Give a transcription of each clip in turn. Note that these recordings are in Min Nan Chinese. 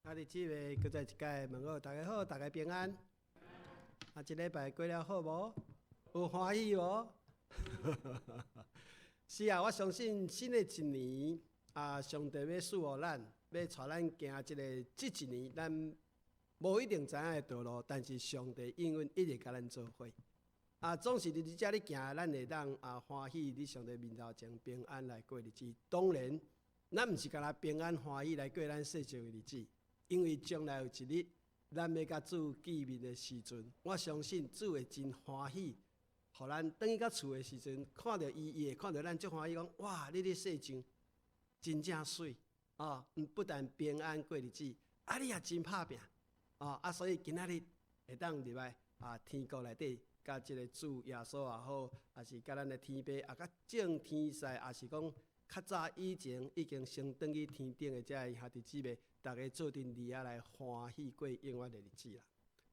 兄弟姊妹，閣再一擺問好，大家好，大家平安。啊，這禮拜過了好無？有歡喜無？是啊，我相信新的一年啊，上帝欲賜予咱，欲帶咱行這個這一年，咱無一定知影的道路，但是上帝永遠一直佮咱做伙。啊，總是佇這遮咧行，咱會當啊歡喜佇上帝面頭前平安來過日子。當然，咱毋是干焦平安歡喜來過咱世上的日子，因為將來有一日，咱欲佮主見面的時陣，我相信主會真歡喜，予咱轉去到厝的時陣，看著伊，伊會看著咱足歡喜，講哇，你佇世上真正媠啊！不但平安過日子，啊，你也真拍拚啊！啊，所以今仔日會當入來啊，天國內底，佮這个主耶穌也好，抑是佮咱的天父，啊，佮眾天使，抑是講較早以前已經升轉去天頂的這个兄弟姊妹，逐家做陣佇遐來歡喜過永遠的日子啦。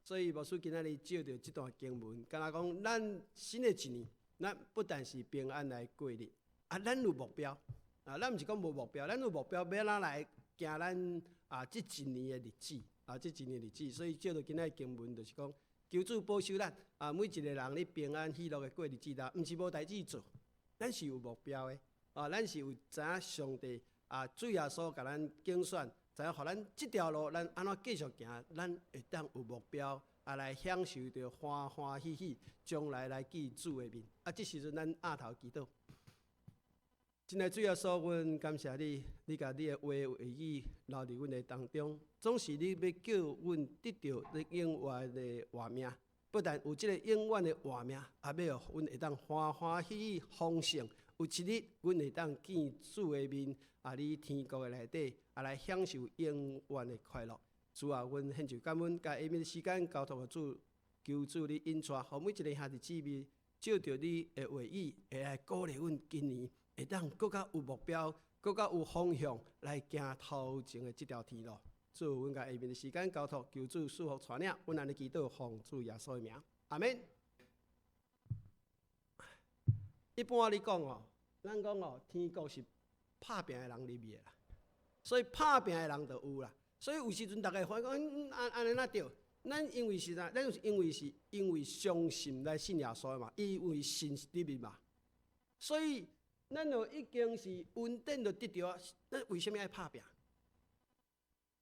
所以牧師今仔日借著這段經文，敢若講咱新的一年，咱不但是平安來過日，啊，咱有目標，啊，咱毋是講無目標，咱有目標欲按怎來行咱啊這一年的日子，啊，這一年的日子。所以借著今仔日經文，就是講求主保守咱啊，每一个人咧平安喜樂的過日子啦，毋是無代誌做，咱是有目標的，啊，咱是有知影上帝啊，主耶穌共咱揀選，知影予咱這條路，咱按怎繼續行，咱會當有目標，啊，來享受著歡歡喜喜，將來來見主的面。啊，這時陣咱掩頭祈禱。親愛主耶穌，阮感謝你，你共你的話話語留佇阮的當中，總是你欲叫阮得著你永遠的活命。不但有這个永遠的活命，也欲予阮會當歡歡喜喜豐盛。有一日，阮會當見主的面，啊，佇天國的內底，啊，來享受永遠的快樂。主啊，阮獻上感恩，共下面的時間交託予主，求主你引帶，予每一个兄弟姊妹，借著你的話語，會來鼓勵阮今年會當閣較有目標，閣較有方向來行頭前的這條天路。主，阮共下面的時間交託，求主賜福帶領，阮按呢祈禱，奉主耶穌的名，阿們。一般咧講哦，咱講哦，天國是拍拚的人入去的啦，所以拍拚的人就有啦。所以有時陣逐家會講，按按呢哪對？咱因為是啥？咱是因為是因為相信來信耶穌嘛，因為信入去嘛。所以咱就已經是恩典就得著啊，咱為啥物愛拍拚？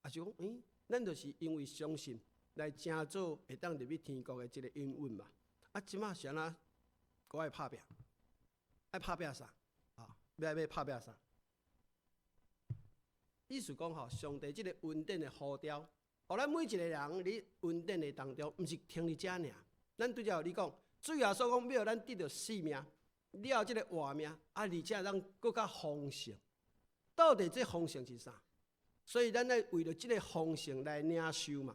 啊，就講，欸，咱就是因為相信來成做會當入去天國的這个應允嘛。啊，這馬是按怎？閣愛拍拚？愛拍拚啥？啊，欲愛欲拍拚啥？意思講吼，上帝這个恩典的呼召，予咱每一个人佇恩典的當中，毋是停佇遮爾。咱拄才有咧講，主耶穌講欲予咱得著性命，了這个活命，啊，而且咱閣較豐盛。到底這豐盛是啥？所以咱愛為著這个豐盛來領受嘛。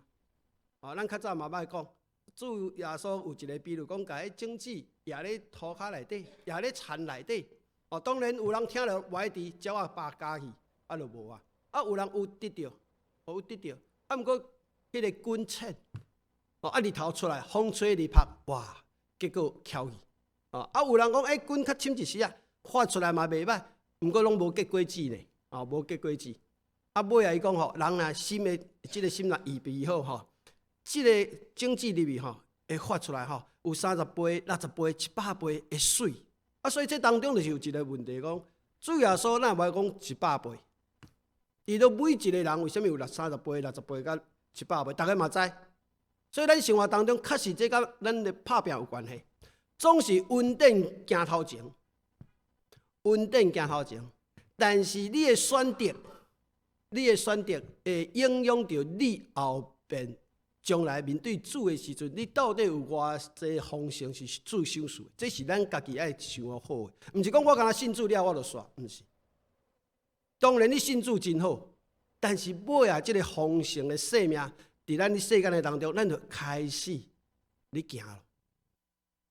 哦，咱較早嘛捌講，主耶穌有一个比喻，講共彼種子掖咧塗跤內底，掖咧田內底。哦，當然有人聽著無愛佇，鳥仔把咬去，啊，就無啊。啊，有人有得著，有得著，啊，毋過彼个根淺，哦，啊，日頭出來，風吹日曬，哇，結果翹去。哦，啊，有人講，欸，根較深一絲仔，發出來嘛袂䆀，毋過攏無結果子呢，哦，無結果子。啊，尾仔伊講吼，人若心的這个心若預備好吼，這个種子入去吼，會發出來吼，有30倍、60倍、100倍會媠。啊，所以這當中就是有一个問題，講主耶穌哪會講100倍？伊都每一个人為啥物有30倍、60倍佮100倍？逐家嘛知。所以咱生活當中確實這佮咱的拍拚有關係，總是恩典行頭前，恩典行頭前，但是你的選擇，你的選擇會影響著你後邊將來面對主的時陣，你到底有偌濟豐盛是主賞賜的？這是咱家己愛想好的，毋是講我干焦信主了我就煞，毋是。當然你信主真好，但是尾仔這个豐盛的生命，佇咱的世間的當中，咱就開始咧行了。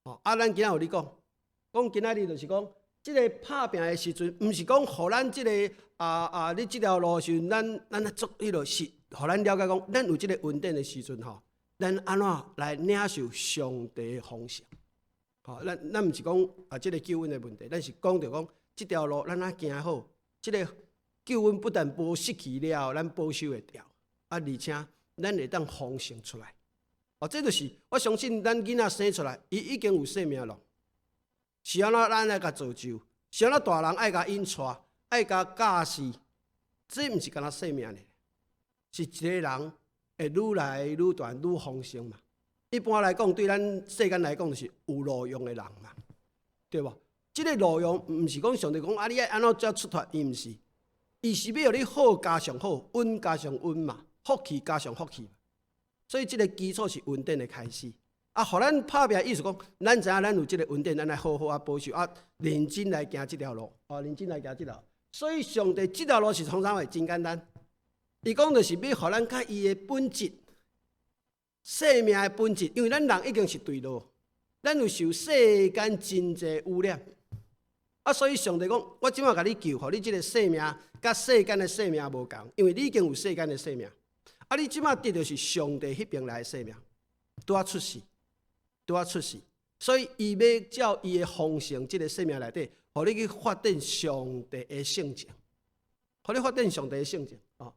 哦，啊，咱今仔有咧講，講今仔日就是講，這个拍拚的時陣，毋是講予咱這个啊啊，你這條路時陣，咱咱做彼落是，予咱了解講，咱有這个恩典的時陣吼，咱按怎來領受上帝的豐盛？吼，咱咱毋是講啊，這个救恩的問題，咱是講著講，這條路咱按怎行好，這个救恩不但無失去了，咱保守會著。啊，而且咱會當豐盛出來。哦，這就是我相信咱囡仔生出來，伊已經有生命咯。是按怎咱來共造就？是按怎大人愛共𪜶帶，愛共教示？這毋是干焦生命爾，是一个人會愈來愈大、愈豐盛嘛。一般來講，對咱世間來講，就是有路用的人嘛，對無？這个路用毋是講上帝講啊，你愛按怎才出脫？伊毋是，伊是欲予你好加上好，穩加上穩嘛，福氣加上福氣。所以這个基礎是恩典的開始。啊，予咱拍拚意思講，咱知影咱有這个恩典，咱愛好好啊保守啊，認真來行這條路，哦，認真來行這條。所以上帝這條路是創啥貨？真簡單。伊講就是欲予咱佮伊的本質，生命的本質，因為咱人已經是墜落，咱有受世間真濟污染。啊，所以上帝講，我這馬共你救，予你這个生命佮世間的生命無仝，因為你已經有世間的生命。啊，你這馬得著是上帝彼邊來的生命，拄仔出世，拄仔出世，所以伊欲照伊的豐盛，這个生命內底，予你去發展上帝的性情，予你發展上帝的性情哦。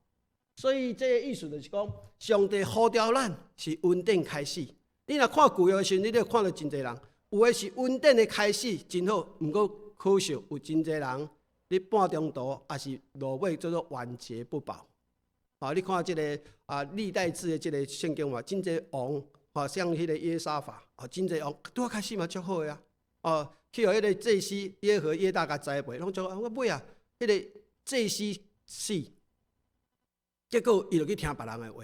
所以這个意思就是講，上帝呼召咱是恩典開始。你若看舊約的時陣，你就看著真濟人，有的是恩典的開始真好，毋過可惜有真濟人，佇半中途抑是落尾叫做晚節不保。啊，你看這个啊歷代志的這个聖經嘛，真濟王，啊像彼个約沙法，啊真濟王拄仔開始嘛足好的啊，哦去予彼个祭司耶何耶大共栽培，攏足好，啊尾啊，彼个祭司死，結果伊就去聽別人的話，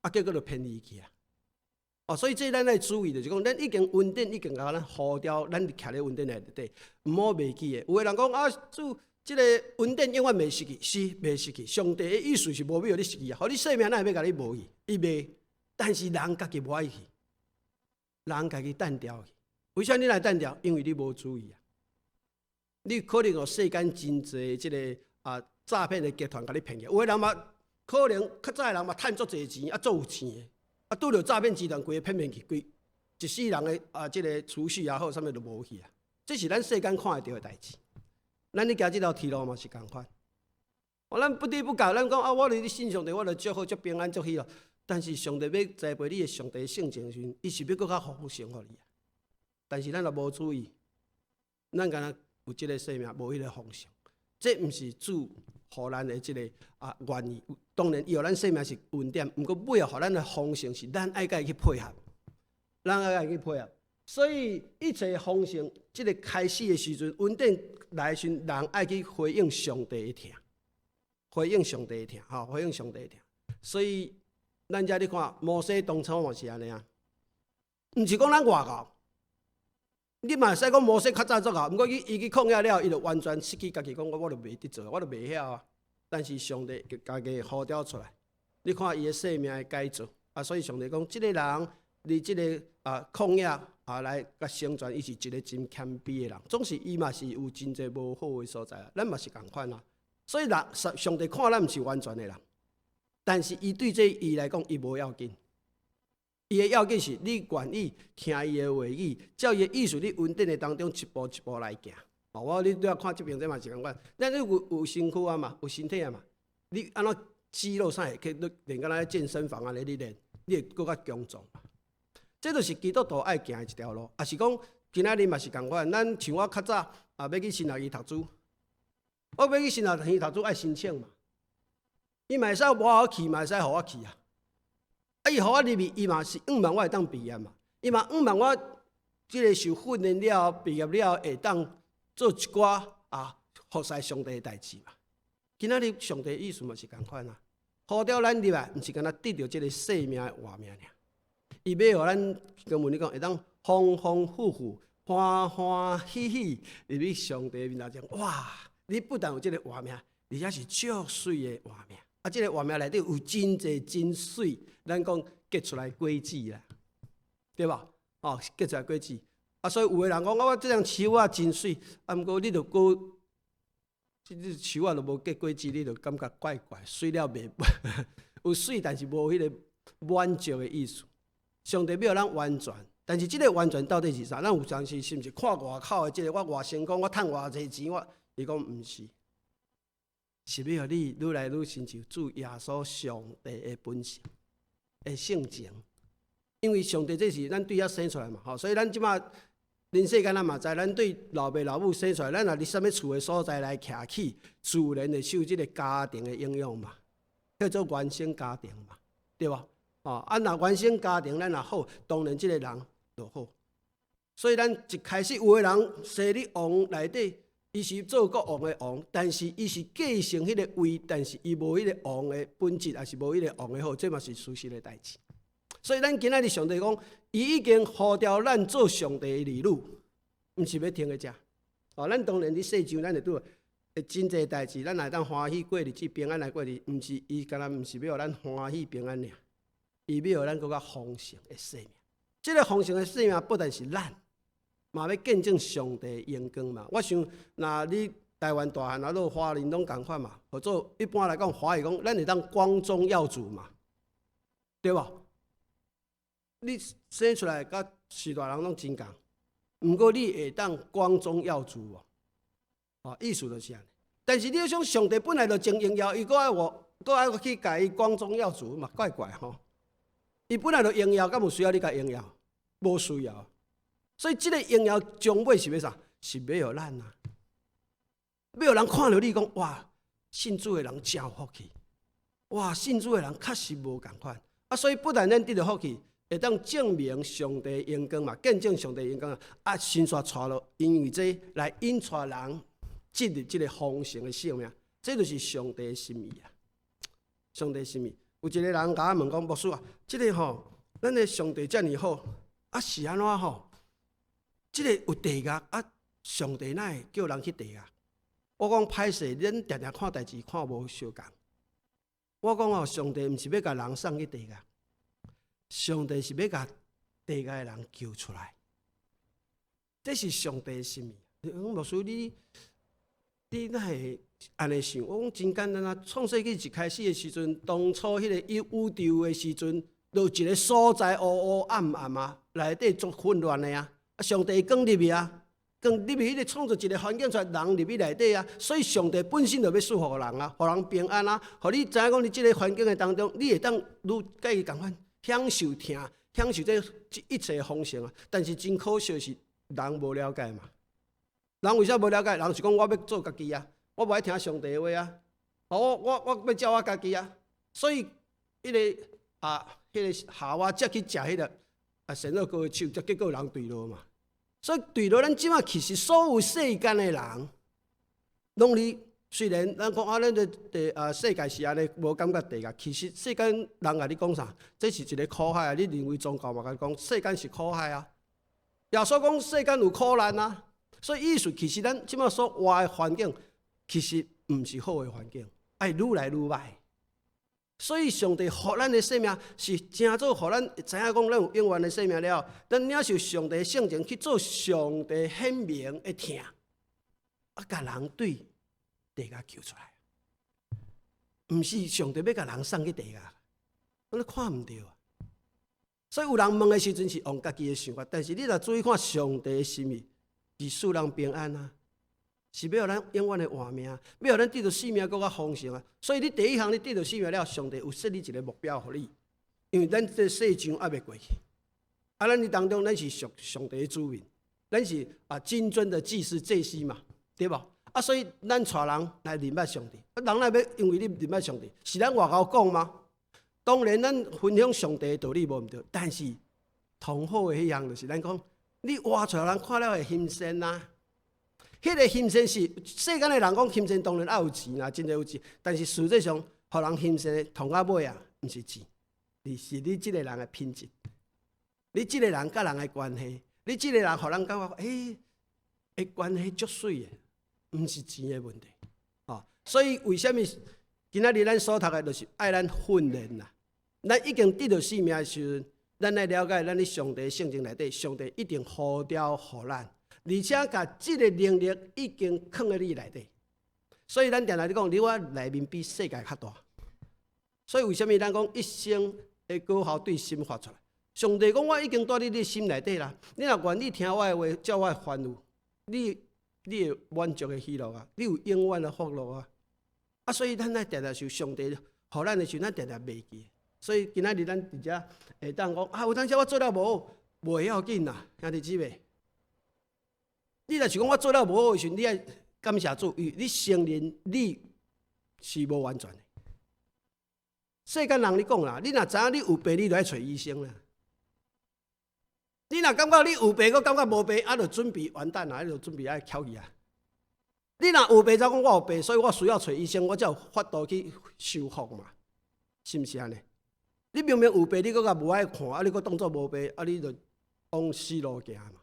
啊結果就偏離去啊。哦，所以這咱愛注意，就是講，咱已經恩典已經共咱呼召，咱徛咧恩典內底，毋好袂記的。有的人講啊，主，這个恩典永遠袂失去，是袂失去。上帝的意思是無欲予你失去啊，予你生命哪會欲共你無去？伊袂。但是人家己無愛去，人家己擲掉去。為啥你來擲掉？因為你無注意啊。你可能予世間真濟這个啊詐騙的集團共你騙去。有的人嘛，可能較早的人嘛趁足濟錢，啊足有錢的，啊拄著詐騙集團規个騙騙去，規一世人的啊這个儲蓄也好，啥物都無去啊。這是咱世間看會著的代誌。咱咧行這條天路嘛是仝款，哦，咱不知不覺，咱講啊，我佇咧信上帝，我就足好、足平安、足喜樂。但是上帝欲栽培你的上帝性情時陣，伊是欲閣較豐盛予你啊。但是咱若無注意，咱敢若有這个生命，無彼个豐盛。這毋是主予咱的這个啊願意。當然，伊予咱生命是恩典，毋過尾後予咱的豐盛是咱愛共伊去配合，咱愛共伊去配合。所以一切豐盛，這个開始的時陣，恩典來時，人愛去回應上帝的疼，回應上帝的疼，吼，回應上帝的疼。所以咱遮你看，摩西當初嘛是按呢啊，毋是講咱外𠢕，你嘛會使講摩西較早足𠢕，毋過伊伊去曠野了，伊就完全失去家己，講我我就袂得做，我就袂曉啊。但是上帝家己呼召出來，你看伊的生命的改造啊，所以上帝講，這个人佇這个啊曠野啊來共成全，伊是一个真謙卑的人。總是伊嘛是有真濟無好的所在啊，咱嘛是仝款啊。所以人上上帝看咱毋是完全的人，但是伊對這伊來講，伊無要緊。伊的要緊是你願意聽伊的話語，照伊的意思，佇恩典的當中一步一步來行。哦，我你拄仔看這邊這嘛是仝款，咱有有身軀啊嘛，有身體啊嘛，你按怎肌肉啥會去練敢若健身房按呢你練，你會閣較強壯。這就是基督徒愛行的一條路，抑是講今仔日嘛是仝款。咱像我較早啊，欲去神學院讀書，我欲去神學院讀書愛申請嘛，伊嘛會使無予我去，嘛會使予我去啊。啊，伊予我入去，伊嘛是向望我會當畢業嘛，伊嘛向望我這个受訓練了後，畢業了後會當做一寡啊服侍上帝的代誌嘛。今仔日上帝意思嘛是仝款啊，呼召咱入來，毋是干焦得著這个生命的活命爾。伊欲予咱經文裡講，會當豐豐富富、歡歡喜喜入去上帝面頭前。哇！你不但有這个活命，而且是足媠的活命。啊，這个活命內底有真濟真媠，咱講結出來果子啦，對無？哦，結出來果子。啊，所以有的人講，我這種樹仔真媠，啊，毋過你著閣，這這樹仔都無結果子，你就感覺怪怪，媠了袂有媠，但是無彼个滿足的意思。上帝欲予咱完全，但是這个完全到底是啥？咱有當時是毋是看外口的這个，我偌成功，我趁偌濟錢，我伊講毋是，是欲予你愈來愈親像主耶穌上帝的本性的性情。因為上帝這是咱對遐生出來嘛，吼，所以咱這馬人世間咱嘛知，咱對老爸老母生出來，咱若佇啥物厝的所在來徛起，自然會受這个家庭的影響嘛，叫做原生家庭嘛，對無？哦，啊，若原生家庭咱若好，當然這个人就好。所以咱一開始有的人生佇王內底，伊是做國王的王，但是伊是繼承彼个位，但是伊無彼个王的本質，抑是無彼个王的好，這嘛是事實的代誌。所以咱今仔日上帝講，伊已經呼召咱做上帝的兒女，毋是欲停佇遮。哦，咱當然佇世上，咱會拄會真濟代誌，咱會當歡喜過日子，平安來過日子，毋是伊干焦毋是欲予咱歡喜平安爾，伊欲予咱閣較豐盛的生命。這个豐盛的生命不但是咱，嘛欲見證上帝的榮光嘛。我想，若你台灣大漢啊，落華人攏仝款嘛，或者一般來講，華語講，咱會當光宗耀祖嘛，對無？你生出來佮序大人攏真仝，毋過你會當光宗耀祖無？哦，意思就是按呢。但是你想，上帝本來就真榮耀，伊閣愛我，閣愛去共伊光宗耀祖嘛，怪怪吼。伊本來就榮耀，敢有需要你共榮耀？無需要。所以這个榮耀終尾是欲啥？是欲予咱啊！欲予人看著你講，哇，信主的人真有福氣，哇，信主的人確實無仝款啊！所以不但咱得著福氣，會當證明上帝榮光嘛，見證上帝榮光啊！啊，先煞帶落，因為這來引帶人進入這个豐盛的生命，這就是上帝的心意啊！上帝心意。有一个人共我問講，牧師啊，這个吼，咱的上帝遮爾好，啊是按怎吼？這个有地獄啊，上帝哪會叫人去地獄？我講歹勢，恁定定看代誌看無相仝。我講哦，上帝毋是欲共人送去地獄。上帝是欲共地獄的人救出來，這是上帝的心意。牧師，你哪會按呢想？我講真簡單啊！創世紀一開始的時陣，當初彼個宇宙的時陣，就一个所在烏烏暗暗啊，內底足混亂的啊。啊，上帝光入去啊，光入去彼个創造一个環境出來，人入去內底啊。所以上帝本身就欲賜福人啊，予人平安啊，予你知影講，佇這个環境的當中，你會當愈佮伊仝款。享受疼，享受這一切豐盛啊！但是真可惜是人無了解嘛。人為啥無了解？人是講我欲做家己啊，我無愛聽上帝的話啊。我欲照我家己啊。所以，彼个啊，彼个夏娃才去食彼个啊，善惡果的樹，才結果人墜落嘛。所以墜落，咱這馬其實所有世間的人，攏佇雖然咱講啊，咱的地啊世界是按呢，無感覺地獄。其實世間人共你講啥？這是一个苦海啊！你認為宗教嘛？共你講世間是苦海啊！耶穌講世間有苦難啊！所以意思其實咱這馬所活的環境，其實毋是好的環境，愛愈來愈歹。所以上帝予咱的生命是成做予咱知影講咱有永遠的生命了後，咱領受上帝性情去做上帝顯明的疼，啊，共人對地獄救出來，毋是上帝欲共人送去地獄，我咧看毋著啊。所以有人問的時陣是用家己的想法，但是你若注意看上帝的心意，是賜人平安啊，是欲予咱永遠的活命，欲予咱得著生命閣較豐盛啊。所以你第一項你得著生命了，上帝有設立一个目標予你，因為咱這世上猶未過去，啊，咱佇當中咱是屬上帝的子民，咱是啊金尊的祭司祭司嘛，對無？啊，所以咱帶人來認捌上帝，啊，人若欲因為你認捌上帝，是咱外口講嗎？當然，咱分享上帝的道理無毋對，但是同好的彼項就是咱講，你活出來人看了會欣羨啊。彼个欣羨是世間的人講欣羨，當然愛有錢啊，真濟有錢，但是實際上，予人欣羨的頭仔尾啊，毋是錢，而是你這个人的品質，你這个人佮人的關係，你這个人予人感覺，欸，欸，關係足媠的。毋是錢的問題，哦，所以為啥物今仔日咱所讀的，就是愛咱訓練啦。咱已經得著生命的時陣，咱愛了解，咱佇上帝聖經內底，上帝一定呼召予咱，而且共這个能力已經囥佇你內底。所以咱定定咧講，你我內面比世界較大。所以為啥物咱講一生的果效對心發出來？上帝講我已經蹛佇你心內底啦。你若願意聽我的話，照我的吩咐，你會滿足的喜樂啊！你有永遠的福樂啊！啊，所以咱愛定定受上帝予咱的時陣，咱定定袂記。所以今仔日咱佇遮會當講啊，有當時我做了無好，袂要緊啦，兄弟姊妹。你若是講我做了無好的時陣，你愛感謝主，因為你承認你是無完全的。世間人咧講啦，你若知影你有病，你就愛揣醫生啦。你若感覺你有病，閣感覺無病，啊，就準備完蛋啦，你就準備愛翹去啊。你若有病，才講我有病，所以我需要揣醫生，我才有法度去修復嘛，是毋是按呢？你明明有病，你閣較無愛看，啊，你閣當作無病，啊，你就往死路行嘛。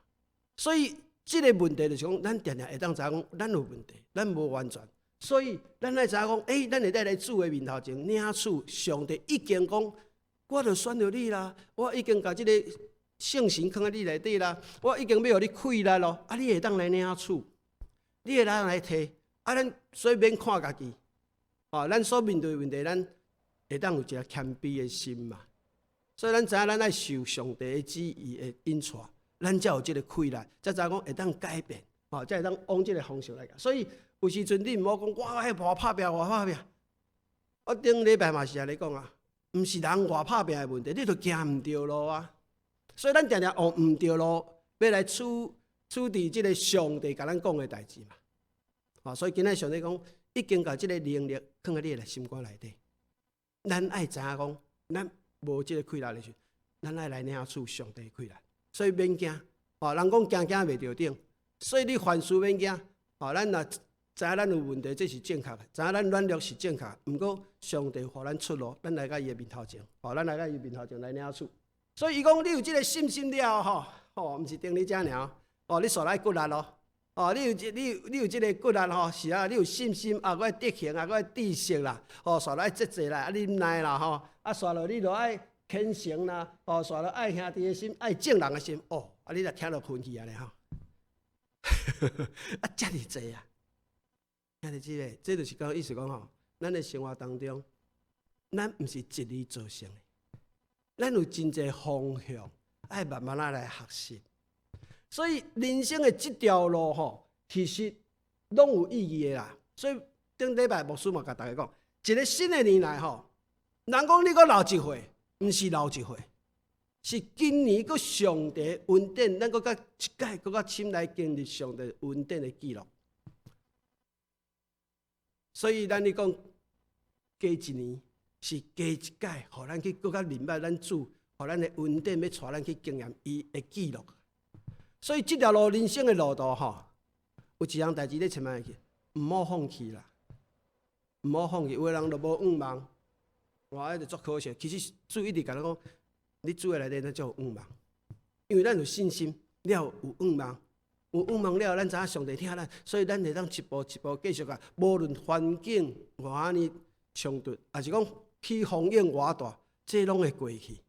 所以這個問題就是講，咱定定會當知影講，咱有問題，咱無完全，所以咱愛知影講，咱會當來主的面頭前領取上帝已經講，我就選著你啦，我已經共這個聖神囥佇你內底啦，我已經欲予你氣力咯，啊，你會當來領取，你會當來提，啊，咱所以免看家己，哦，咱所面對的問題，咱會當有一個謙卑的心嘛。所以咱知影咱愛受上帝的旨意的引帶，咱才有這個氣力，才知影講會當改變，哦，才會當往這個方向來。所以有時陣你毋好講我愛偌拍拚偌拍拚，我頂禮拜嘛是按呢講啊，毋是人偌拍拚的問題，你著行毋著路啊。所以咱定定往毋著路，欲來處置這個上帝共咱講的代誌嘛。哦，所以今仔上帝講，已經共這個能力囥佇你的心肝內底。咱愛知影講，咱無這個氣力的時陣，咱愛來領取上帝的氣力。所以免驚，哦，人講驚驚袂著頂，所以你凡事免驚。哦，咱若知影咱有問題，這是正確的；知影咱軟弱是正確。毋過上帝予咱出路，咱來到伊的面頭前，哦，咱來到伊面頭前來領取。所以伊講，你有這個信心了後，吼，毋是停佇遮爾，哦，你煞來骨力咯，哦，你有這個骨力吼，是啊，你有信心啊，閣愛德行啊，閣愛知識啦，哦，煞來節制啦，啊，忍耐啦，吼，啊，煞落你著愛虔誠啦，哦，煞落愛兄弟的心，愛眾人的心，哦，啊，你若聽著困去按呢吼，啊，遮爾濟啊，兄弟姊妹，這就是講意思講吼，咱的生活當中，咱毋是一日造成的。咱有真濟方向，愛慢慢仔來學習。所以人生的這條路吼，其實攏有意義的啦。所以頂禮拜牧師嘛，共大家講，一個新的年來吼，人講你閣老一歲，毋是老一歲，是今年閣上帝恩典，咱閣較一擺閣較深來經歷上帝恩典的記錄。所以咱咧講加一年，是加一擺，予咱去閣較明白咱主，予咱的恩典欲帶咱去經驗伊的記錄。所以這條路人生的路途吼，有一項代誌你千萬會記，毋好放棄啦，毋好放棄。有的人就無向望，哇，彼就足可惜。其實主一直共咱講，你主的內底咱才有向望，因為咱有信心，了有向望，有向望了，咱知影上帝疼咱，所以咱會當一步一步繼續啊。無論環境偌按呢衝突，抑是講起風湧偌大，這攏會過去。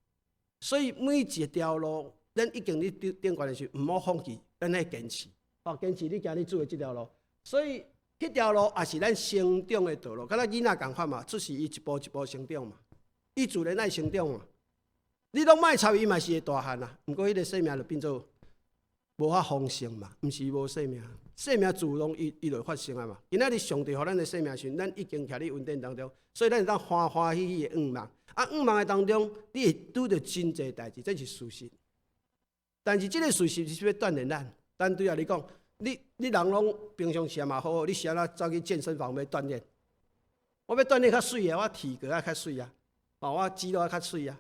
所以每一條路，咱已經佇頂頂懸的時，毋好放棄，咱愛堅持，哦，堅持你行你主的這條路。所以，彼條路也是咱成長的道路，敢若囡仔仝款嘛，出世伊一步一步成長嘛，伊自然愛成長嘛。你攏莫插伊嘛是會大漢啊，毋過彼個生命就變做無法豐盛嘛，毋是無生命，生命自然伊就會發生啊嘛。今仔日上帝予咱的生命時，咱已經徛佇恩典當中，所以咱會當歡歡喜喜的向望。啊，向望的當中，你會拄著真濟代誌，這是事實。但是這個事實是欲鍛鍊咱。咱對啊，你講，你人攏平常時嘛好好，你是按怎走去健身房欲鍛鍊？我欲鍛鍊較媠啊，我體格愛較媠啊，哦，我肌肉愛較媠啊，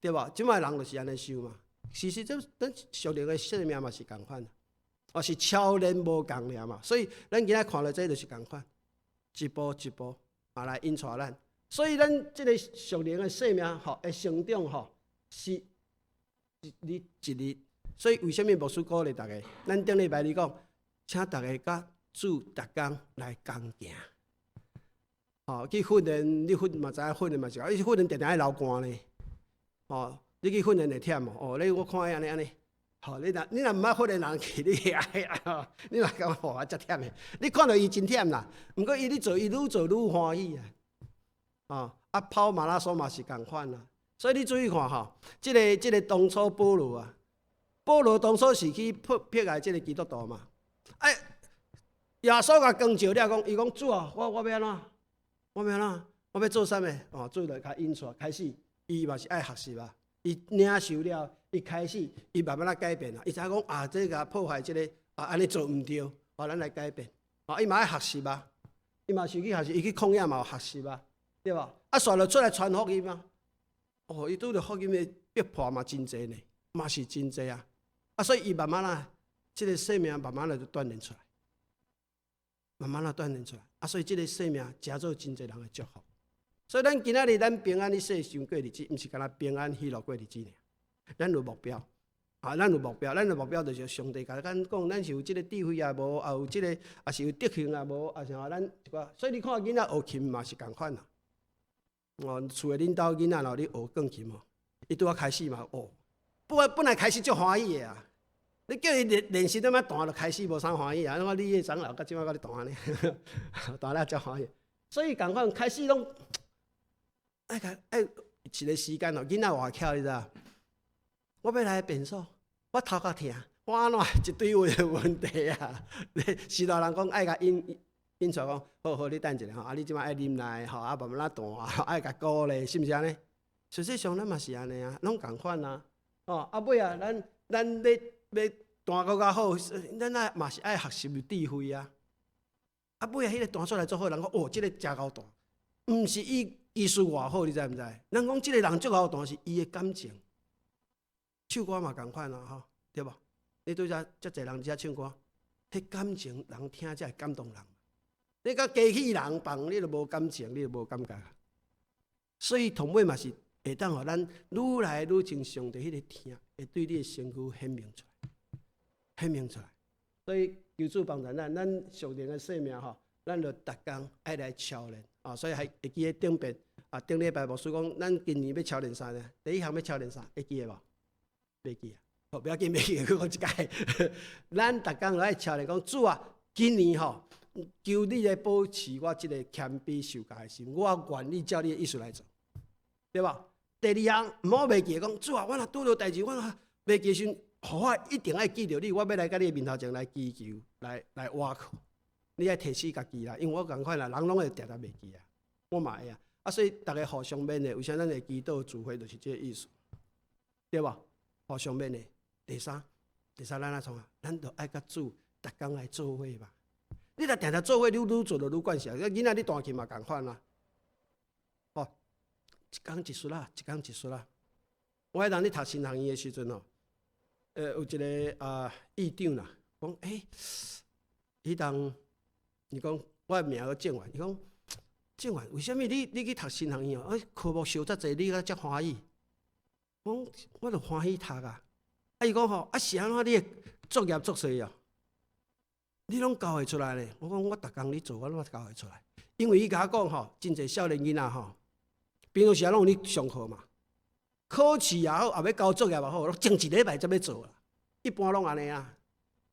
對無？這擺人就是按呢想嘛。其實這咱屬靈的生命嘛是仝款，哦，是超然無仝爾嘛。所以咱今仔看著這就是仝款，一步一步啊來引帶咱。所以咱這個屬靈的生命吼，的成長吼，是一日一日。所以為啥物牧師鼓勵大家？咱頂禮拜二講，請大家佮主逐工來同行。吼，去訓練，你訓嘛知影訓練嘛是，你訓練定定愛流汗呢。吼，你去訓練會忝無？哦，你我看伊按呢按呢，吼，你若毋捌訓練人去，你會你嘛感覺吼遮忝的。你看著伊真忝啦，毋過伊咧做，伊愈做愈歡喜啊。哦，啊跑馬拉松嘛是仝款啊。所以你注意看吼，這個當初保羅啊，保羅當初是去迫害這個基督徒嘛。哎，耶穌共光照了講，伊講主啊，我欲按怎？我欲按怎？我欲做啥物？哦，主就共引帶，開始伊嘛是愛學習啊。伊領受了，伊開始伊慢慢仔改變啊。伊知影講啊，這个破壞這个啊，按呢做毋對，哦，咱來改變。哦，伊嘛愛學習啊，伊嘛是去學習，伊去曠野嘛有學習啊，對無？啊，煞就出來傳福音啊。哦，伊拄著福音的逼迫嘛真濟呢，嘛是真濟啊。啊，所以伊慢慢仔，這个生命慢慢仔就鍛鍊出來，慢慢仔鍛鍊出來。啊，所以這个生命成做真濟人的祝福。所以咱今仔日咱平安佇世上過日子，毋是干焦平安喜樂過日子爾。咱有目標，啊，咱有目標，咱的目標就是上帝共咱講，咱是有這个智慧也無，也有這个，也是有德行也無，也是吼咱一寡。所以你看囡仔學琴嘛是仝款啦。哦，厝的恁兜囡仔若咧學鋼琴哦，伊拄仔開始嘛學，本來開始足歡喜的啊。你叫伊練練習點仔彈，就開始無啥歡喜啊。你看你的長老到這擺閣咧彈呢，彈了足歡喜。所以仝款開始攏愛共愛一个時間哦，囡仔偌巧你知影？我欲來便所，我頭殼疼，我按怎一堆話的問題啊！序大人講愛共引引出來講，好好，你等一下吼，啊，你這擺愛忍耐吼，啊，慢慢仔彈，愛共鼓勵，是毋是按呢？實際上咱嘛是按呢啊，攏仝款啊。哦，啊尾啊，咱欲欲彈閣較好，咱愛嘛是愛學習智慧啊。啊尾啊，彼个彈出來足好，人講哦，這个誠𠢕彈，毋是伊技術偌好，你知毋知？人講這个人足𠢕彈是伊的感情。唱歌嘛仝款啊，吼，對無？你拄才遮濟人遮唱歌，彼感情人聽才會感動人。你佮機器人放，你就無感情，你就無感覺。所以同尾嘛是會當予咱愈來愈像上帝彼个疼，會對你的身軀顯明出來，顯明出來。所以求主幫助咱，咱屬靈的生命吼，咱就逐工愛來操練啊。所以還會記得頂遍啊，頂禮拜牧師講，咱今年欲操練啥呢？第一項欲操練啥？會記得無？袂記啊？好，不要緊，袂記，閣講一擺。咱逐工愛操練講，主啊，今年吼，求你來保持我這個謙卑受教的心，我願意照你的意思來做，對無？第二項，毋好袂記講，主啊，我若拄著代誌，我若袂記時，予我一定愛記著你，我欲來共你的面頭前來祈求，來倚靠。你愛提醒家己啦，因為我仝款啦，人攏會定定袂記啊，我嘛會啊。啊，所以逐家互相勉勵，為啥咱會祈禱聚會，就是這个意思，對無？互相勉勵。第三，第三，咱愛創啥？咱就愛佮主逐工來做伙嘛。你若定定做伙，你愈做就愈慣勢。啊，囡仔你彈琴嘛仝款啊。哦，一工一撮仔，一工一撮仔。我彼當咧讀神學院的時陣吼，有一个啊院長啦，講欸，彼當伊講我的名叫鄭源，伊講鄭源，為啥物你去讀神學院哦？欸，科目燒遮濟，你閣遮歡喜？我講我就歡喜讀啊。啊，伊講吼，啊是按怎你的作業足濟哦？你攏交會出來咧？我講我逐工咧做，我攏交會出來。因為伊共我講吼，真濟少年囡仔吼，平常時攏有咧上課嘛，考試也好，也欲交作業也好，攏前一禮拜才欲做啦。一般攏按呢啊。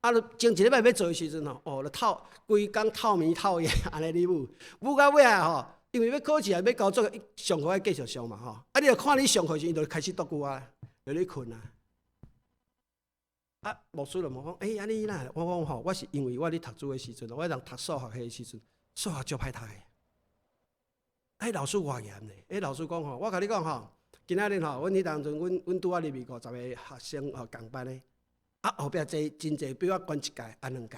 啊，前一禮拜欲做的時陣吼，哦，就透規工透暝透夜按呢咧舞，舞到尾仔吼，因為欲考試也欲交作業，上課愛繼續上嘛吼。啊，你著看你上課時，伊就開始踱久啊，就咧睏啊。啊，牧師就問講，欸，按呢啦？我講吼，我是因為我咧讀書的時陣，我當讀數學系的時陣，數學足歹讀的。欸，老師偌嚴咧？欸，老師講吼，我共你講吼，今仔日吼，阮彼當陣，阮拄仔入去50個學生吼，仝班的，啊，後壁坐真濟比我懸一屆啊兩屆，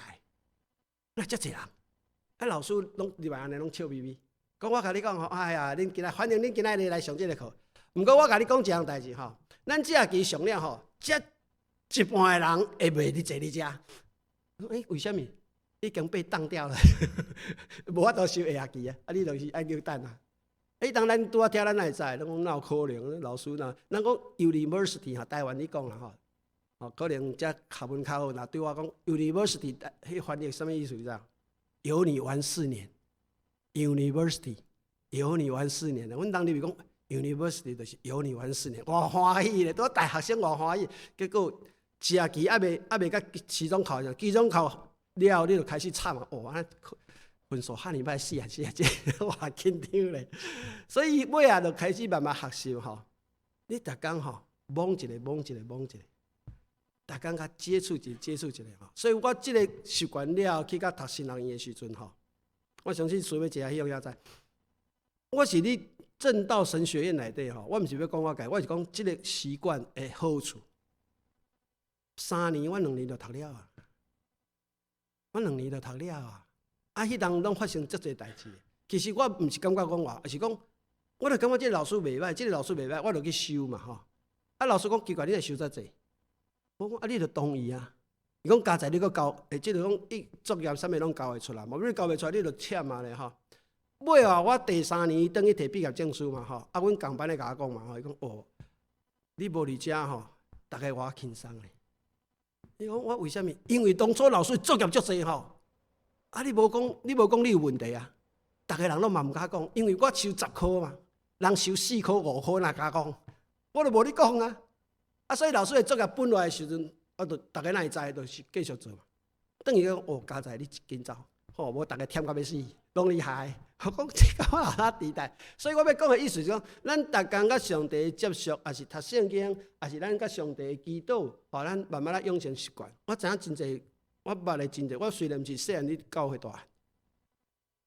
那遮濟人，啊，老師攏入來按呢攏笑眯眯，講我共你講吼，哎呀，恁今仔歡迎恁今仔日來上這个課。毋過我共你講一項代誌吼，咱這學期上了吼，這一半的人會袂佇坐你遮。欸，為啥物？已經被當掉了，無法度修下學期啊！啊，你就是愛叫等啊。欸，當咱拄仔聽咱哪會知？攏講哪有可能？老師若咱講 university 吼，台灣你講啦吼，哦，可能遮學問較好，若對我講 university，彼翻譯啥物意思？你知？有你玩四年，university 有你玩四年。阮當時講 university 就是有你玩四年，偌歡喜咧！拄大學生偌歡喜，結果一學期猶未到期中考，期中考了後，你就開始慘啊！哦，按呢分數遐爾歹死啊死啊！這偌緊張咧。所以尾仔就開始慢慢學習吼。你逐工吼摸一下摸一下摸一下，逐工共接觸一下接觸一下吼。所以我這個習慣了後，去到讀神學院的時陣吼，我相信隨尾一下彼種也知。我是佇正道神學院內底吼，我毋是欲講我家，我是講這个習慣的好處。3年，我兩年就讀了啊！我兩年就讀了啊！啊，彼當攏發生足濟代誌。其實我毋是感覺講話，而是講，我就感覺這個老師袂䆀，這個老師袂䆀，我就去修嘛吼。啊，老師講奇怪，你會修遮濟？我講啊，你著同意啊。伊講加載你閣交，欸，這個講伊作業啥物攏交會出來，無你交袂出來，你就欠啊咧吼。尾後我第三年轉去提畢業證書嘛吼，啊，阮仝班的共我講嘛吼，伊講哦，你無佇遮吼，逐个偌輕鬆咧。伊講我為啥物？因為當初老師作業足濟吼，啊，你無講，你無講你有問題啊？逐个人攏嘛毋敢講，因為我修10箍嘛，人修4箍5箍哪敢講？我就無咧講啊。啊，所以老師的作業分落來的時陣，啊，就逐个哪會知，就是繼續做嘛。轉去講哦，佳哉你緊走，吼，無逐个忝甲欲死，攏你害。我講這個我哪佇代？所以我欲講的意思是講，咱逐工佮上帝接觸，抑是讀聖經，抑是咱佮上帝祈禱，予咱慢慢仔養成習慣。我知影真濟，我捌的真濟。我雖然毋是細漢佇教會大漢，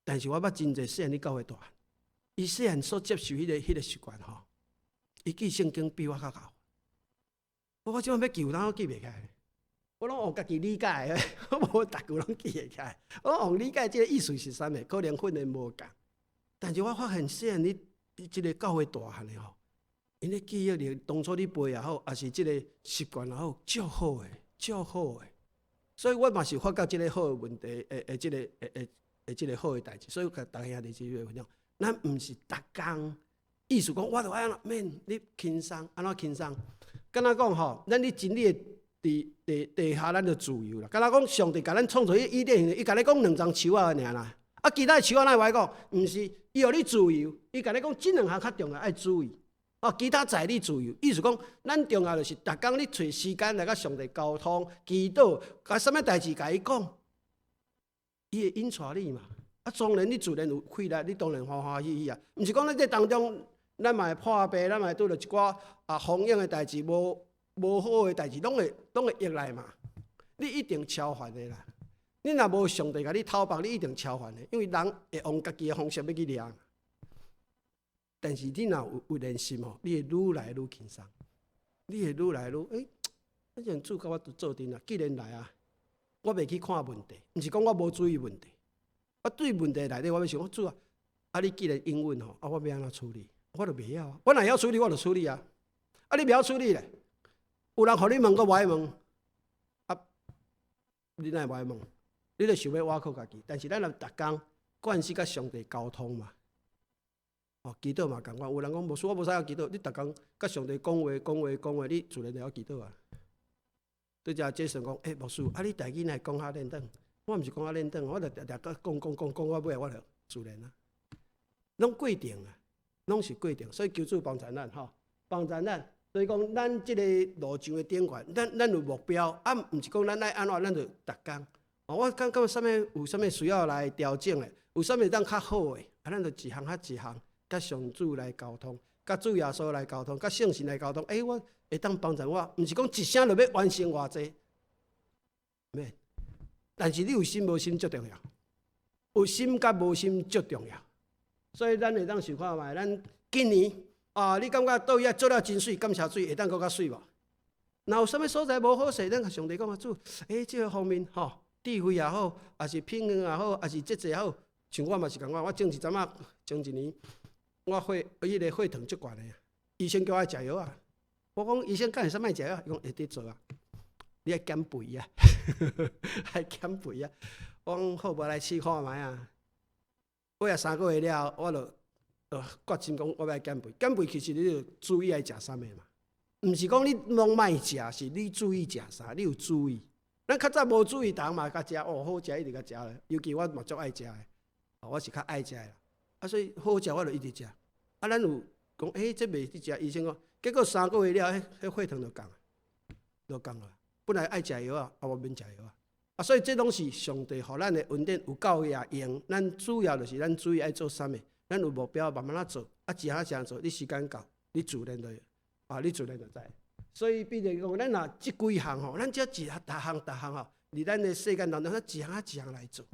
但是我捌真濟細漢佇教會大漢。伊細漢所接受彼个習慣吼，伊記聖經比我較𠢕。我這擺欲記，有當我記袂起來。我攏用家己理解的，我無逐句攏記會起來。我用理解這个意思是啥物，可能訓練無仝。但是我發現細漢佇這个教會大漢的吼，𪜶的記憶力當初你背也好，抑是這个習慣也好，足好的，足好的。所以我嘛是發覺這个好的問題，會這个會會會這个好的代誌。所以共逐家兄弟姊妹分享，咱毋是逐工意思講，我著愛按怎免你輕鬆，按怎輕鬆？敢若講吼，咱佇真理的佇地地下，咱就自由啦。敢若講上帝共咱創造彼伊甸園，伊共你講兩欉樹仔爾啦。啊，其他的樹仔哪會歹講？毋是，伊予你自由，伊共你講這兩項較重要，愛注意。哦，其他在你自由。意思講，咱重要就是逐工你揣時間來佮上帝溝通、祈禱，共啥物代誌共伊講，伊會引帶你嘛。啊，當然你自然有氣力，你當然歡歡喜喜啊。毋是講咱這當中，咱嘛會破病，咱嘛會拄著一寡啊風險的代誌，無好的代誌，攏會入來嘛。你一定超凡的啦。你若無上帝共你透縛，你一定超凡的，因為人會用家己的方式欲去掠。但是你若有練習吼，你會愈來愈輕鬆，你會愈來愈欸，反正主佮我做陣啊，既然來啊，我袂去看問題，毋是講我無注意問題，我對問題內底我欲想，我主啊，啊你既然應允吼，啊我欲按怎處理？我就袂曉啊，我若曉處理，我就處理啊。啊你袂曉處理咧？有人予你問，閣無愛問，啊，你哪會無愛問？你就想欲倚靠家己，但是咱若逐工慣勢佮上帝溝通嘛。哦，祈禱嘛仝款，有人講牧師我無啥曉祈禱，你逐工佮上帝講話、講話、講話，你自然就曉祈禱啊。對只傑森講，欸，牧師，啊你台語哪會講較輪轉？我毋是講較輪轉，我就定定佮講講講講到尾，我就自然啊。攏過程啊，攏是過程，所以求主幫助咱吼，幫助咱。所以講，咱這個路上的頂懸，咱有目標，啊，毋是講咱愛按怎，咱就逐工。哦，我感覺啥物有啥物需要來調整的，有啥物會當較好的，啊，咱就一項較一項，佮上主來溝通，佮主耶穌來溝通，佮聖神來溝通。欸，我會當幫助我，毋是講一聲就欲完成偌濟，免。但是你有心無心足重要，有心佮無心足重要。所以咱會當想看覓，咱今年啊，你感覺倒位做了真媠，感謝主，會當閣較媠無？若有啥物所在無好勢，咱共上帝講啊，主，欸，這个方面吼，智慧也好，抑是品行也好，抑是節制也好，像我嘛是仝款，我前一陣仔前一年，我血彼个血糖足懸的，醫生叫我食藥啊。我講醫生敢會使莫食藥？伊講會得做啊，你愛減肥啊，愛減肥啊。我講好，無來試看覓啊。過啊3個月了後，我就決心講我欲減肥。減肥其實你就注意愛食啥物嘛，毋是講你攏莫食，是你注意食啥，你有注意。咱較早無注意，逐人嘛共食哦，好食一直共食咧。尤其我嘛足愛食的，我是較愛食的啦。啊，所以好食我就一直食。啊，咱有講，欸，這袂去食，醫生講，結果三個月了，彼血糖就降，就降了。本來愛食藥啊，啊，我免食藥啊。啊，所以這攏是上帝予咱的恩典有夠也用。咱主要就是咱注意愛做啥物，咱有目標慢慢仔做，啊，一項一項做，你時間到，你自然就啊，你自然就知。所以，比如講，咱若這幾項吼，咱只一逐項逐項吼，佇咱的世間當中，咱一項一項來做，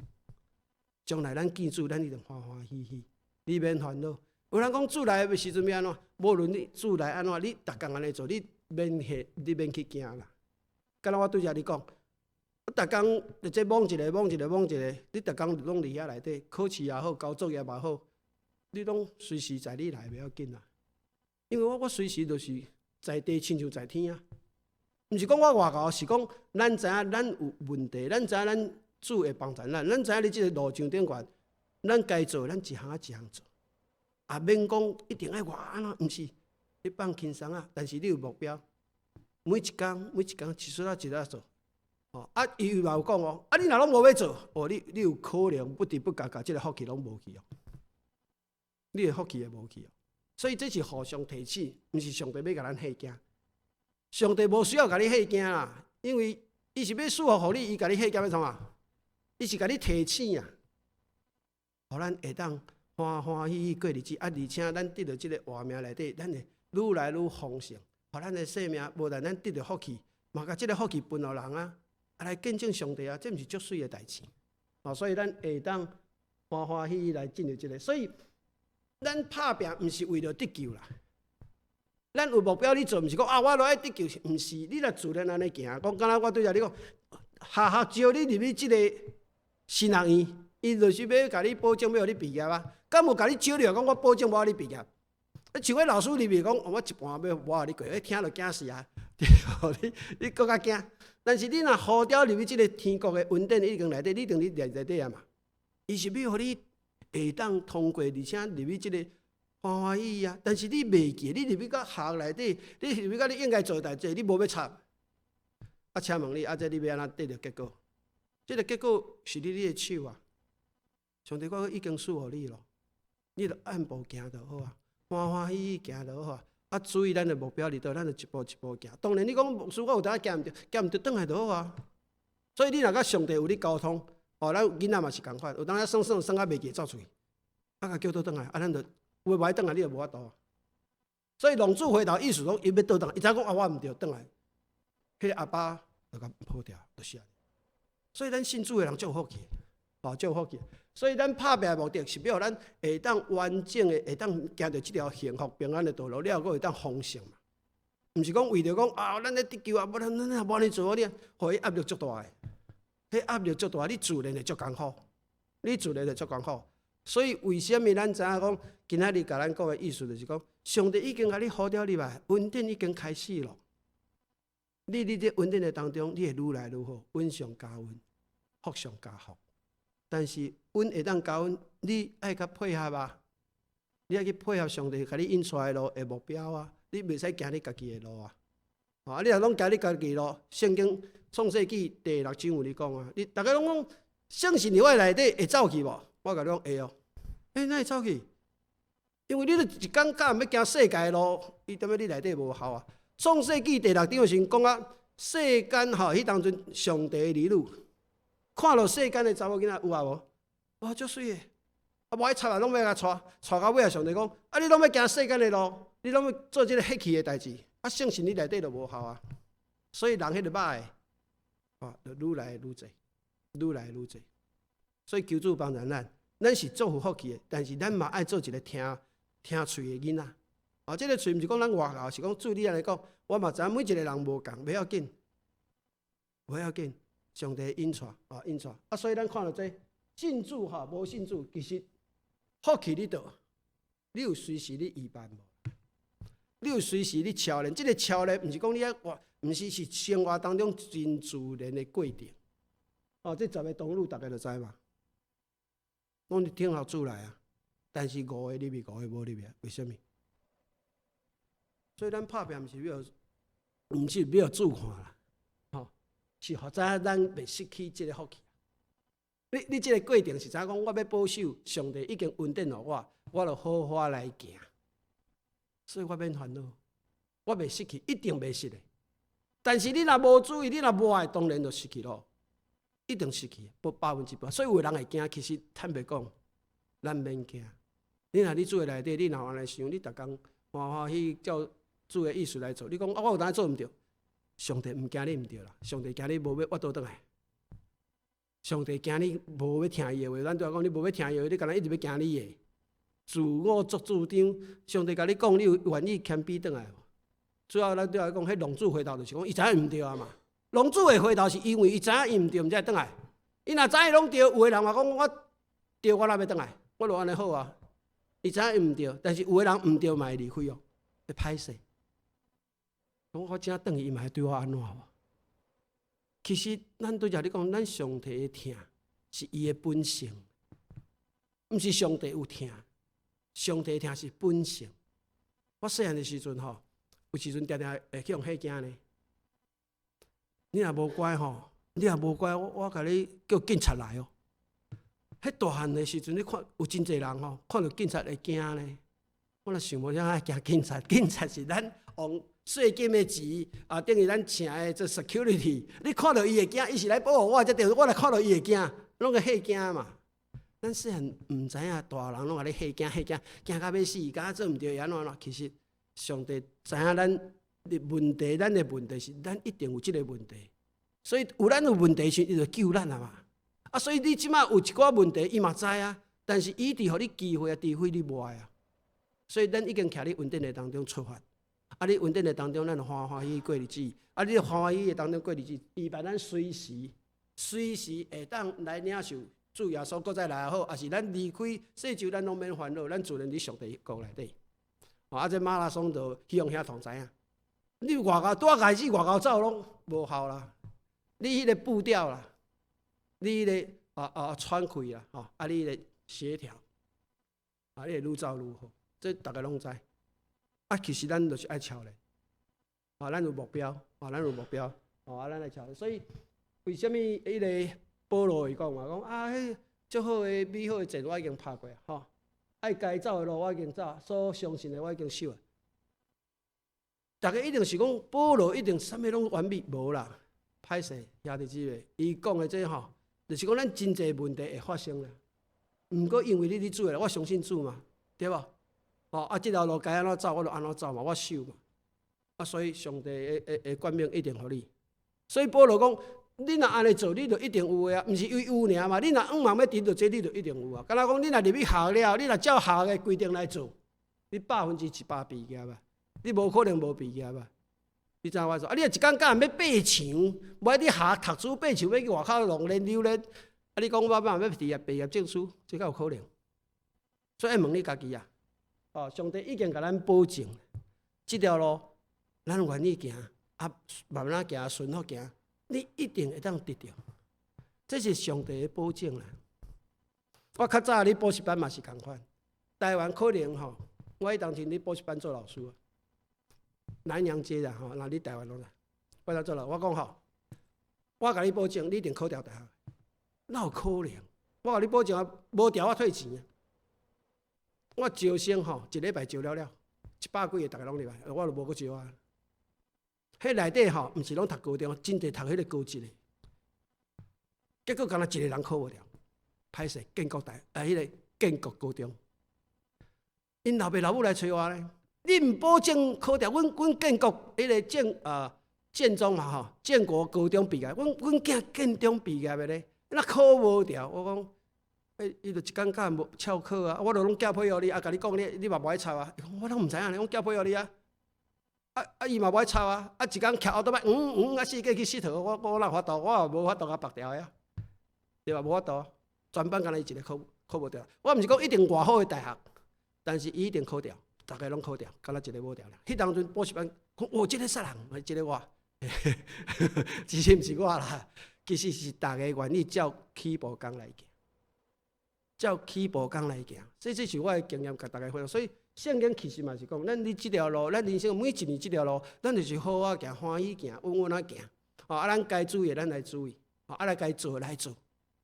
將來咱見主，咱一定歡歡喜喜。你免煩惱。有人講主來的時陣欲按怎？無論你主來按怎，你逐工按呢做，你免嚇，你免去驚啦。敢若我拄才你講，我逐工佇這摸一个摸一个摸一个，你逐工攏佇遐內底，考試也好，交作業也好，你攏隨時在你來袂要緊啦。因為我隨時就是在地親像在天啊。毋是講我外姣，是講咱知影咱有問題，咱知影咱主會幫助咱，咱知影佇這個路上頂懸，咱該做，咱一項一項做。啊，免講一定愛偌按怎，毋是，你放輕鬆啊。但是你有目標，每一工每一工一絲仔一絲仔做。哦，啊，伊嘛有講哦，啊，你若攏無欲做，哦，你有可能不知不覺共這个福氣攏無去哦。你的福氣會無去哦。所以這是互相提醒，毋是上帝欲共咱嚇驚。上帝無需要共你嚇驚啦，因為伊是欲賜福予你，伊共你嚇驚欲創啥？伊是共你提醒啊，予咱會當歡歡喜喜過日子。啊，而且咱得著這个活命內底，咱會愈來愈豐盛，予咱的生命無但咱得著福氣，嘛共這个福氣分予人啊，啊來見證上帝啊，這毋是足媠的代誌。哦，所以咱會當歡歡喜喜來進入這个，所以咱拍拚毋是為著得救啦。咱有目標咧做，毋是講啊，我著愛得救，毋是。你若自然按呢行，講敢若我拄才你講，學校招你入去這个神學院，伊就是欲共你保證欲予你畢業啊。敢無共你招入講我保證無予你畢業？啊，像彼老師入去講，我一半欲無予你過，彼聽著驚死啊！你閣較驚。但是你若呼召入去這个天國的恩典已經內底，你一定佇內底啊嘛。伊是欲予你會當通過，而且入去這个歡歡喜喜啊！但是你袂記，你入去到學內底，你入去到你應該做的代誌，你無欲插。啊，請問你，啊，這你欲按怎得著結果？這个結果是佇你的手啊！上帝講已經賜予你咯，你著按步行就好啊，歡歡喜喜行就好啊。啊，注意咱的目標佇佗，咱就一步一步行。當然，你講牧師，我有當行毋著，行毋著，轉來就好啊。所以你若佮上帝有咧溝通，哦，咱囡仔嘛是仝款，有當時耍耍耍甲袂記走出去，啊，共叫倒轉來，啊，咱就有無愛轉來，你就無法度。所以浪子回頭意思講，伊欲倒轉來，伊知影講啊，我毋著轉來，彼个阿爸就共抱牢，就是按呢。所以咱信主的人足有福氣，哦，足有福氣。所以咱拍拚的目的是欲予咱會當完整的，會當行著這條幸福平安的道路，了閣會當豐盛嘛。毋是講為著講啊，咱咧得救啊，無咱咱若無按呢做，你予伊壓力足大的，彼壓力足大，你自然會足艱苦，你自然會足艱苦。所以為啥物咱知影講，今仔日共咱講的意思就是講，上帝已經共你呼召入來，恩典已經開始咯。你佇這恩典的當中，你會愈來愈好，恩上加恩，福上加福。但是恩會當加恩，你愛較配合啊！你愛去配合上帝共你引出來的路的目標啊！你袂使行你家己的路啊！啊，你若攏行你家己的路，聖經創世記第六章有咧講啊！你逐家攏講聖神佇我內底會走去無？我共你講會哦。欸，哪會走去？因為你著一工教人欲行世界的路，伊踮咧你內底無效啊！創世記第六章的時陣講啊，世間吼，彼當陣上帝的兒女看著世間的查某囡仔有啊無？哇，足媠的！啊，無愛插啊，攏欲共娶，娶到尾仔，上帝講：啊，你攏欲行世間的路，你攏欲做這个血氣的代誌，啊，聖神佇內底就無效啊。所以人彼个歹的，啊，就愈來愈濟，愈來愈濟。所以求主幫助咱，咱是足有福氣的，但是咱嘛愛做一个聽聽喙的囡仔。啊，這个喙毋是講咱外姣，是講主你按呢講，我嘛知影每一個人無仝，袂要緊，袂要緊。上帝引帶，啊引帶，啊，所以咱看著這信主吼，無信主，其實福氣佇佗，你有隨時咧預備無？你有隨時咧操練，這个操練毋是講你愛活，毋是是生活當中真自然的過程。哦，這十个童女逐家就知嘛，攏是聽候主來啊。但是五个入去，五个無入去，為啥物？所以咱拍拚毋是欲予主看啦，吼，是予知影咱袂失去這个福氣。你這个過程是知影講，我欲保守上帝已經恩典予我，我就好好來行。所以我免煩惱，我袂失去，一定袂失的。但是你若無注意，你若無愛，當然就失去咯，一定失去，無100%。所以有的人會驚，其實坦白講，咱免驚。你若佇主的內底，你若按呢想，你逐工歡歡喜喜照主的意思來做。你講啊，我有當做毋著，上帝毋驚你毋著啦，上帝驚你無欲倚倒轉來。上帝驚你無欲聽伊的話，咱拄仔講你無欲聽伊的話，你敢若一直欲行你的。自我作主張，上帝共你講，你有願意謙卑轉來無？最後咱對來講，彼浪子回頭就是講，伊知影毋對啊嘛。浪子會回頭是因為伊知影伊毋對，毋才會轉來。伊若知影伊攏對，有的人嘛講我對，我哪欲轉來？我就按呢好啊。伊知影伊毋對，但是有的人毋對嘛會離開哦，會歹勢。講我這轉去，伊嘛會對我按怎無？其實咱對遮你講，咱上帝的疼是伊的本性，毋是上帝有疼，上帝的疼是本性。我細漢的時陣吼，有時陣定定會去予嚇驚呢。你若無乖吼，你若無乖，我共你叫警察來哦。彼大漢的時陣，你看有真濟人吼，看著警察會驚呢。我若想無啥愛驚警察，警察是咱用稅金的錢啊，等於咱請的這 security。你看著伊會驚，伊是來保護我，才對。我若看著伊會驚，攏會嚇驚嘛。咱細漢毋知影，大人攏共你嚇驚嚇驚，驚甲欲死，敢若做毋對會按怎按怎。其實上帝知影咱的問題，咱的問題是咱一定有這個問題，所以有咱有問題時，伊就救咱啊嘛。啊，所以你這馬有一寡問題，伊嘛知啊，但是伊一直予你機會啊，除非你無愛啊。所以咱已經徛佇恩典的當中出發，啊，你恩典的當中，咱歡歡喜喜過日子，啊，你歡歡喜喜的當中過日子，伊萬咱隨時隨時會當來領受主耶穌閣再來也好，抑是咱離開世上，咱攏免煩惱，咱自然佇上帝國內底。啊，這馬拉松就希望兄同知影，你外口拄仔開始外口走攏無效啦，你彼個步調啦，你彼個喘氣啦，吼，啊，你彼個協調，啊，你會愈走愈好，這逐家攏知。啊，其實咱就是愛操練，啊，咱有目標，啊，咱有目標，哦，啊，咱來操練。所以為啥物彼個保羅會講嘛？講啊，彼足好的美好的戰我已經拍過啊，吼，愛該走的路我已經走，所相信的我已經守啊。逐家一定是講保羅一定啥物攏完美，無啦，歹勢兄弟姊妹，伊講的這吼，就是講咱真濟問題會發生啦。毋過因為你佇主的，我相信主嘛，對無？哦，啊，這條路該按怎走，我就按怎走嘛，我守嘛。啊，所以上帝的的的冠冕一定予你。所以保羅講，你若按呢做，你就一定有的啊，毋是因為有爾嘛。你若向望欲得著這，你就一定有啊。敢若講，你若入去學了，你若照學的規定來做，你100%畢業啊！你無可能無畢業啊！你知影我意思？啊，你若一工教人欲爬牆，無愛佇學讀書爬牆，欲去外口弄練溜練，啊，你講我欲挃畢業證書，這敢有可能？所以愛問你家己啊！哦，上帝已經共咱保證，這條路咱願意行，啊，慢慢仔行，順服行，你一定會當得著。這是上帝的保證啦。我較早佇補習班嘛是仝款，台灣可能吼，我彼當陣佇補習班做老師，南陽街啦吼，若佇台灣攏啦，我當做老，我講吼，我共你保證，你一定考著大學，哪有可能？我共你保證啊，無著我退錢啊！我招生吼，一禮拜招了了，一百幾个，逐家攏入來，我就無閣招啊。彼內底吼，毋是攏讀高中，真濟讀彼個高職的，結果干焦一个人考無著，歹勢建國大，啊，彼個建國高中，𪜶老爸老母來揣我咧，你毋保證考著，阮建國彼個建中嘛吼，建國高中畢業，阮囝建中畢業的咧，哪考無著？我講，欸，伊就一工教無翹課啊，我就攏寄批予你，啊，共你講你，你嘛無愛插啊？伊講我攏毋知影咧，我寄批予你啊。啊啊，伊嘛無愛插啊！啊，一工徛後頭擺，嗯嗯啊，四界去𨑨迌，我哪有法度？我也無法度共縛牢的啊，對吧？無法度，全班干焦伊一个考無著。我毋是講一定偌好的大學，但是伊一定考著，逐家攏考著，干焦一个無著啦。彼當陣補習班講，哦，這個啥人？這個我，其實毋是我啦，其實是逐家願意照起步工來行，照起步工來行。所以這是我的經驗，共大家分享。所以聖經其實嘛是講，咱佇這條路，咱人生每一年這條路，咱就是好好行，歡喜行，穩穩仔行。哦，啊，咱該注意的，咱來注意；哦，啊，來該做的來做，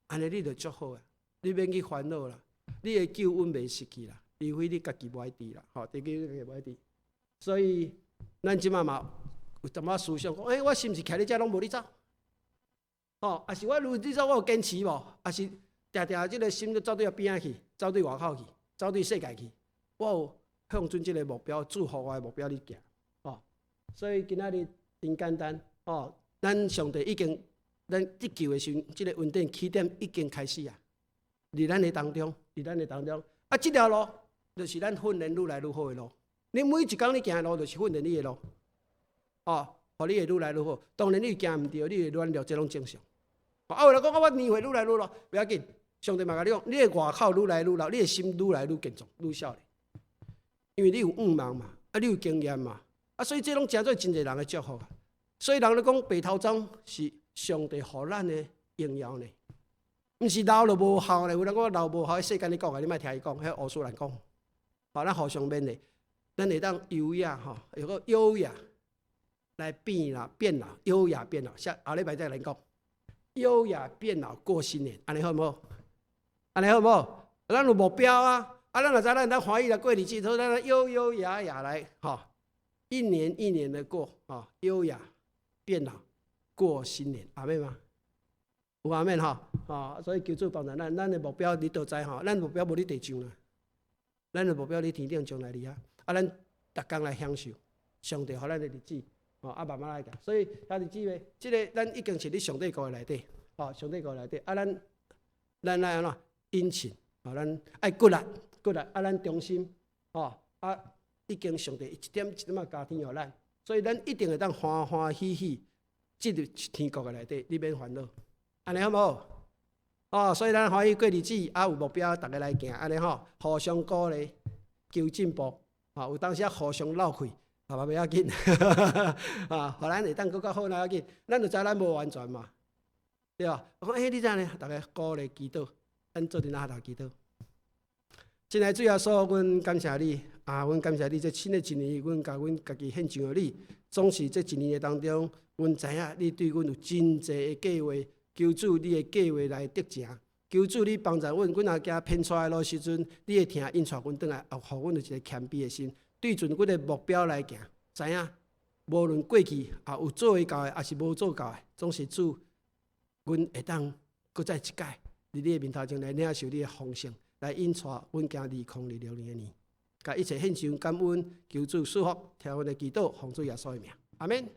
按呢你就足好啊。你免去煩惱啦，你的救恩袂失去啦，除非你家己無愛佇啦，吼，自己無愛佇。所以咱這馬嘛有淡薄仔思想講，欸，我是毋是徛佇遮攏無咧走？吼，抑是我愈咧走，我有堅持無？抑是定定這个心就走對邊仔去，走對外口去，走對世界去？我有向準這个目標，祝福我的目標咧行，哦。所以今仔日真簡單，哦，咱上帝已經，咱得救的時陣，這个恩典起點已經開始啊！佇咱的當中，佇咱的當中，啊，這條路就是咱訓練愈來愈好的路。你每一工你行的路，就是訓練你的路，哦，予你會愈來愈好。當然你行毋著，你會軟弱，這攏正常。啊，有人講我年歲愈來愈老，袂要緊。上帝嘛共你講，你的外口愈來愈老，你的心愈來愈健壯、愈少年。因為你有向望嘛，啊，你有經驗嘛，啊，所以這攏成做真濟人的祝福啊。所以人咧講白頭鬃是上帝予咱的榮耀呢，毋是老就無效咧。有人講老無效，世間咧講的，你莫聽伊講，彼烏蘇蘭講。好，咱互相勉勵，咱會當優雅吼，有個優雅來變老，變老，優雅變老。下後禮拜再來講，優雅變老過新年，按呢好毋好？按呢好毋好？咱有目標啊！啊，咱若知咱當歡喜來過日子，所以咱優優雅雅來吼，一年一年的過，吼，優雅變老過新年，阿們嗎？有阿們吼，吼，所以求主幫助咱，咱的目標你都知吼，咱目標無佇地上啦，咱的目標佇天頂將來佇遐，啊，咱逐工來享受上帝予咱的日子，吼，啊，慢慢來行。所以兄弟姊妹，這个咱已經是佇上帝國的內底，吼，上帝國內底，啊，咱來按怎殷勤，吼，咱愛骨力，骨力，啊，咱忠心，吼，啊，已經上帝一點一點仔加添予咱，所以咱一定會當歡歡喜喜進入天國的內底，你免煩惱，按呢好毋好？哦，所以咱歡喜過日子，啊，有目標，逐家來行，按呢吼，互相鼓勵，求進步，吼，有當時啊互相落氣，啊嘛袂要緊，啊，予咱會當閣較好，若要緊，咱就知咱無完全嘛，對吧？我講，欸，你知呢？逐家鼓勵祈禱，咱做陣阿頭祈禱。親愛的主耶穌，阮感謝你，啊，阮感謝你，這新的一年，阮共阮家己獻上予你。總是這一年的當中，阮知影你對阮有真濟的計劃，求主你的計劃來得成。求主你幫助阮，阮若行偏錯的路時陣，你會疼引帶阮轉來，予阮有一個謙卑的心，對準阮的目標來行。知影無論過去啊有做會到的，抑是無做到的，總是主，阮會當閣再一擺佇你的面頭前來領受你的豐盛，來引帶阮行2026年的年，共一切獻上感恩，求主賜福，聽阮的祈禱，奉主耶穌的名，阿們。